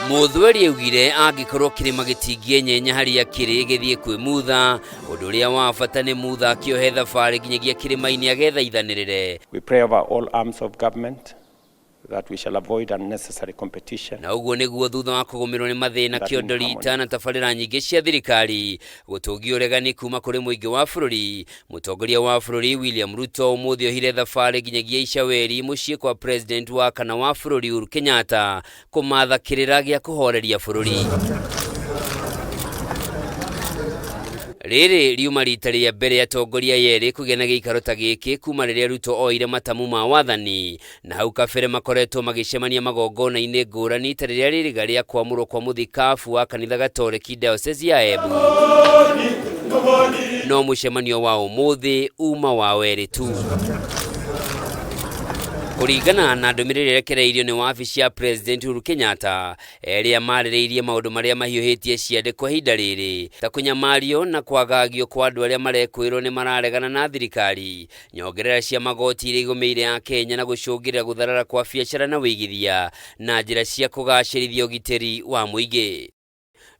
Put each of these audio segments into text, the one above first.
Mũthweri augire angĩkorwo kĩrĩma gĩtingĩenyenya harĩa kĩrĩ gĩthiĩ kwĩ Mutha, ũndũ ũrĩa wa bata nĩ Mutha akĩohe thabarĩ nginyagia kĩrĩma-inĩ agethaithanĩrĩre. We pray over all arms of government that we shall avoid unnecessary competition. Na ũguo nĩguo thutha wa kũgũmĩrwo nĩ mathĩna kĩondo rita na tabarĩra nyingĩ cia thirikari gũtũngia ũregani kuma kũrĩ mũingĩ wa bũrũri, mũtongoria wa bũrũri William Ruto ũmũthĩ ohire thabarĩ nginyagia Icaweri mũciĩ kwa president wa kana wa bũrũri Uhuru Kenyatta kũmatha kĩrĩra gĩa kũhoreria bũrũri. Rĩrĩ riuma rita rĩa mbere atongoria aya erĩ kũgĩa na gĩikaro ta gĩkĩ kuma rĩrĩa Ruto oire matamu ma wathani, na hau kabere makoretwo magĩcemania magongona-inĩ ngũrani ta rĩrĩa rĩrĩga rĩa kwamũrwo kwa mũthikabu wa kanitha Gatoreki Diocese ya Embu. No mũcemanio wa ũmũthĩ uma wa werĩ tu. Kũringana na ndũmĩrĩri ĩrekereirio nĩ wabici ya President Uhuru Kenyatta, erĩa marĩrĩirie maũndũ marĩa mahiũhĩtie ciande kwa ihinda rĩrĩ ta kũnyamario na kwagagio kwa andũ arĩa marekwĩrwo nĩ mararegana na thirikari, nyongerera cia magoti iria igũmĩire a Kenya na gũcũngĩrĩra gũtharara kwa biacara na wĩigithia na njĩra cia kũgacĩrithia ũgitĩri wa mũingĩ.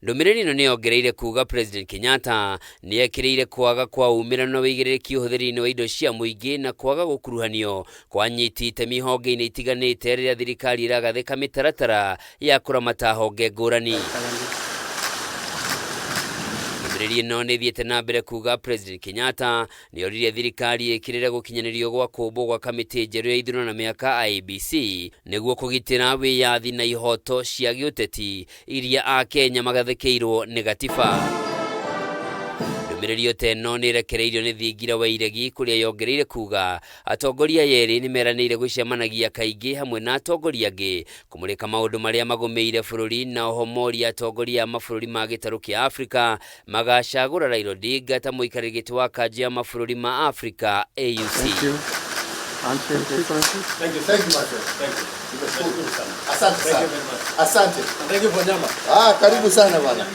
Ndũmĩrĩri ĩno nĩ yongereire kuga President Kenyatta nĩ ekĩrĩire kwaga kwa umĩrano na wĩigĩrĩrĩki ũhũthĩri-inĩ wa indo cia mũingĩ na kwaga gũkuruhanio kwa anyiti itemi honge-inĩ itiganĩte rĩrĩa thirikari ĩragathĩka mĩtaratara ya kũramata honge ngũrani. Ndũmĩrĩri ĩno nĩ ĩthiĩte na mbere kuga President Kenyatta nĩ oririe thirikari ĩkĩrĩre gũkinyanĩrio gwa kũmbwo gwa kamĩtĩ njerũ ya ithurano na mĩaka IEBC nĩguo kũgitĩra wĩyathi na ihoto cia gĩũteti iria Akenya magathĩkĩirwo nĩ gatiba. Ndũmĩrĩri o ta ĩno nĩ ĩrekereirio nĩ thingira wa iregi kũrĩa yongereire kuga atongoria aya erĩ nĩ meranĩire gũcemanagia kaingĩ hamwe na atongoria angĩ kũmũrĩka maũndũ marĩa magũmĩire bũrũri na oho moria atongoria a mabũrũri ma gĩtarũ kĩa Afrika magacagũra Raila Odinga ta mũikarĩri gĩtĩ wa kanjũ ya mabũrũri ma Afrika AUC. Thank you. Thank you. Thank you, thank you, my friend. Thank you. Nimeshukuru. Asante sana. Asante. Thank you for nyama. Ah, karibu sana bwana.